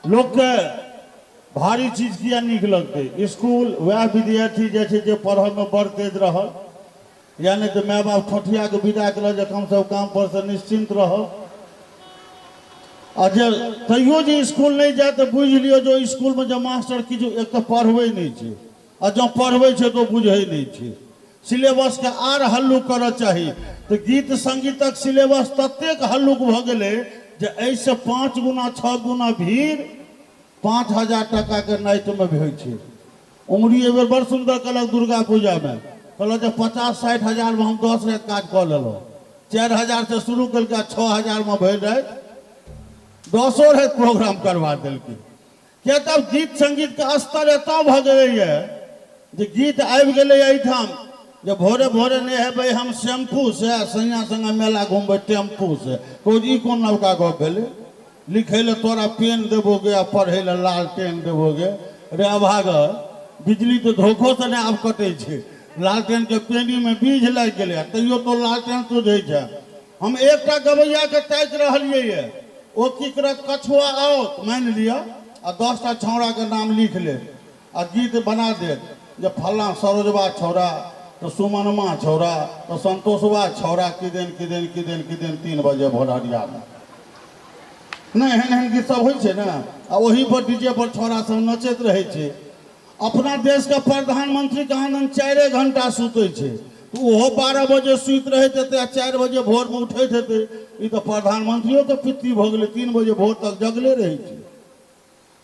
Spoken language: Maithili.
लोकके भारी चीज किया नीक लगतै? स्कूल वएह विद्यार्थी जाइ छै जे पढ़यमे बड़ तेज रहल, या नहि तऽ माय बाप ठोठिया कऽ विदा केलक जे कमसँ कम काम पर से निश्चिन्त रहब। आ जे तैयो जे स्कूल नहि जाय तऽ बुझि लियौ जे ओहि स्कूलमे जे मास्टर किछु एक तऽ पढ़बै नहि छै, आ जँ पढ़बै छै तऽ ओ बुझै नहि छै। सिलेबसके आर हल्लुक करऽ चाही तऽ गीत सङ्गीतक सिलेबस ततेक हल्लुक भऽ गेलै जे एहिसँ 5 गुना 6 गुना भीड़ 5000 टाकाके नाइटमे होइ छै। उमरी एहि बेर बड़ सुन्दर कहलक दुर्गा पूजामे, कहलक जे 50-60 हजारमे हम 10 राति काज कऽ लेलहुँ। 4000सँ शुरू केलकै आ 6000मे भरि राति 10 राति प्रोग्राम करवा देलकै। किया तऽ आब गीत सङ्गीतके स्तर एतऽ भऽ गेलैए जे गीत आबि गेलैए एहिठाम जे भोरे भोरे नहेबै हम शैम्पू से, सैया संगे मेला घुमबै टेम्पू से। कहू ई कोन नवका गप भेलै? लिखै लए तोरा पेन देबो गे आ पढ़ै लए लालटेन देबो गे। रे अभागल, बिजली तऽ धोखोसँ नहि आब कटै छै, लालटेनके पेनीमे बीझ लागि गेलै आ तैयो तो लालटेन सुझै छै। हम एकटा गबैयाके ताकि रहलियै ये, ओ की करत, कछुआ आओत मानि लिअ आ 10टा छौड़ाके नाम लिख लेत आ गीत बना देत जे फल्लाँ सरोजबा छौड़ा तऽ सुमनमा छौड़ा तऽ संतोषबा छौड़ा किदैन किदैन किदैन किदैन 3 बजे भोरहरियामे। नहि एहन एहन गीत सब होइ छै ने, आ ओही पर डीजे पर छौड़ा सब नचैत रहै छै। अपना देशके प्रधानमंत्री कहाँ दन 4 घंटा सुतै छै, तऽ ओहो 12 बजे सुति रहैत हेतै आ 4 बजे भोरमे उठैत हेतै। ई तऽ प्रधानमंत्रियोके पित्ती भऽ गेलै, 3 बजे भोर तक जगले रहै छै।